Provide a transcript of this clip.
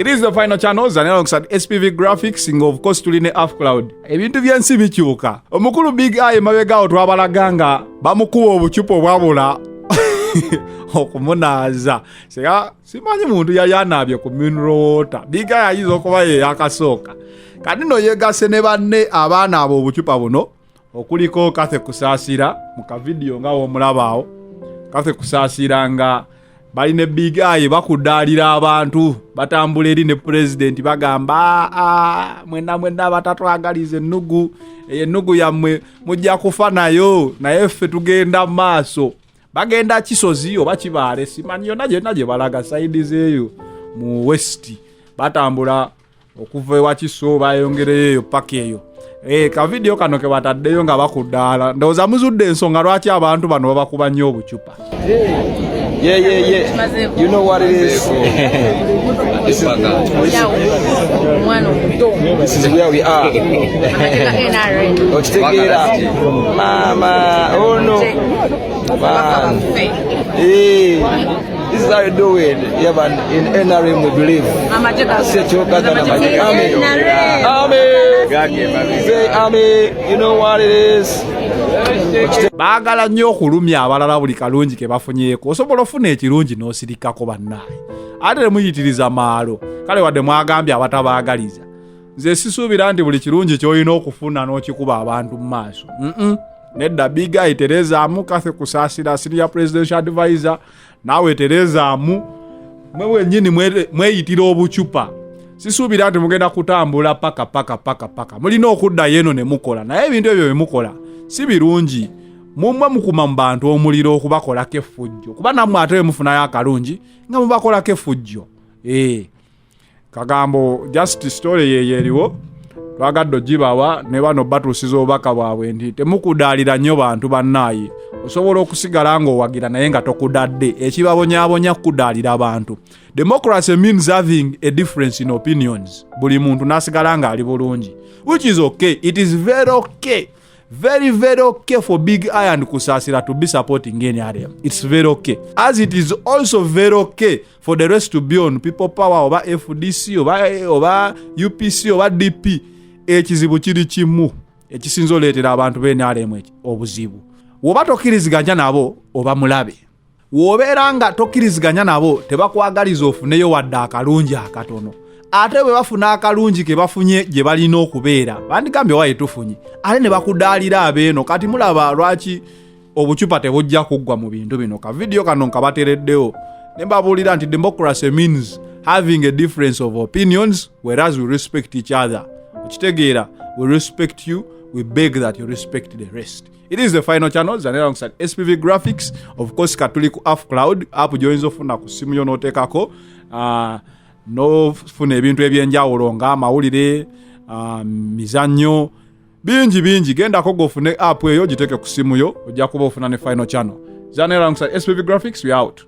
It is the final channels and alongside SPV Graphics nga of course tuli ne Afcloud. Ebintu by'ensi bikyuka. Omukulu Big Eye mabega awo twabalaga nga bamukuba obucupa obwabula okumunaaza. Sega simanyi muntu yali anaabye ku mineral water. Big Eye ayinza okuba ye yakasooka. Kati nno yeegase ne banne abaana abo obucupa buno okuliko Kathe Kusaasira mu kavidiyo nga w'omulaba awo. Kathe Kusaasira nga balina Big Eye bakudaalira abantu batambula eri ne pulezidenti bagamba, "Ah, mwenna mwenna abatatwagaliza ennugu eyo, ennugu yammwe mujja kufa nayo, naye ffe tugenda mu maaso." Bagenda Kisozi oba Kibaale, simanyi yonna gyonna gye balaga, side zeeyo mu west. Batambula okuva ewa Kiso bayongereyo eyo paka eyo. Kavidiyo kano ke bataddeyo nga bakuddaala, ndowooza muzudde ensonga lwaki abantu bano babakuba nnyo obucupa. Yeah. You know what it is. This is Omwana omuto. This is where we are. Amateeka NRM. Okitegeera, mama. Oh no, man. Ffe. Hey, this is how you do it. Yeah, but in NRM we believe. Amateeka. Say choka na maje. Army. Army. Say army. You know what it is. Baagala nnyo okulumya abalala buli kalungi ke bafunyeeko. Osobola ofuna ekirungi n'osirikako, bannaaye, ate temuyitiriza maalo. Kale wadde mwagambye abatabaagaliza, nze sisuubira nti buli kirungi ky'olina okufuna n'okikuba abantu mu maaso. Nedda. Big Eye terezaamu, Kathe Kusaasira senior presidential advisor naawe terezaamu. Mwe bwennyini mweyitira obucupa. Sisuubira nti mugenda kutambula paka paka paka paka mulina okuddayo eno ne mukola, naye ebintu ebyo byemukola si birungi. Mumwe mukuma mu bantu omuliro okubakolako effujjo, kuba nammwe ate bwe mufunayo akalungi nga mubakolako effujjo. Kagambo just story yeyo eriwo, twagadde ogibawa ne bano batuusiza obubaka bwabwe nti temukudaalira nnyo bantu bannaaye. Osobola okusigala ng'owagira naye nga tokudadde. Ekibabonyaabonya kukudaalira abantu. Democracy means having a difference in opinions, buli muntu n'asigala ng'ali bulungi, which is okay. It is very okay, very very okay for Big Eye and Kusasira to be supporting NRM. It's very okay, as it is also very okay for the rest to be on People Power oba FDC oba UPC oba DP. Ekizibu kiri kimu ekisinza oleetera abantu b'NRM obuzibu: woba tokkiriziganya nabo oba mulabe, w'obeera nga tokkiriziganya nabo tebakwagaliza ofuneyo wadde akalungi akatono. Ate bwe bafuna akalungi ke bafunye gye balina okubeera, bandigambye waye tufunye, ate ne bakudaalira abeeno. Kati mulaba lwaki obucupa tebujja kuggwa mu bintu bino. Ka vidiyo kano nkabatereddewo ne mbabuulira nti democracy means having a difference of opinions, whereas we respect each other. Okitegeera? We respect you, we beg that you respect the rest. It is the final channels and alongside SPV Graphics. Of course katuli ku Afcloud app gyoyinza ofuna ku simu yo n'oteekako, n'ofuna ebintu ebyenjawulo ng'amawulire, mizannyo bingi bingi. Gendako gofune app eyo, giteeke ku simu yo, ojja kuba ofuna ne final channel. Zane alongside SPV Graphics, we out.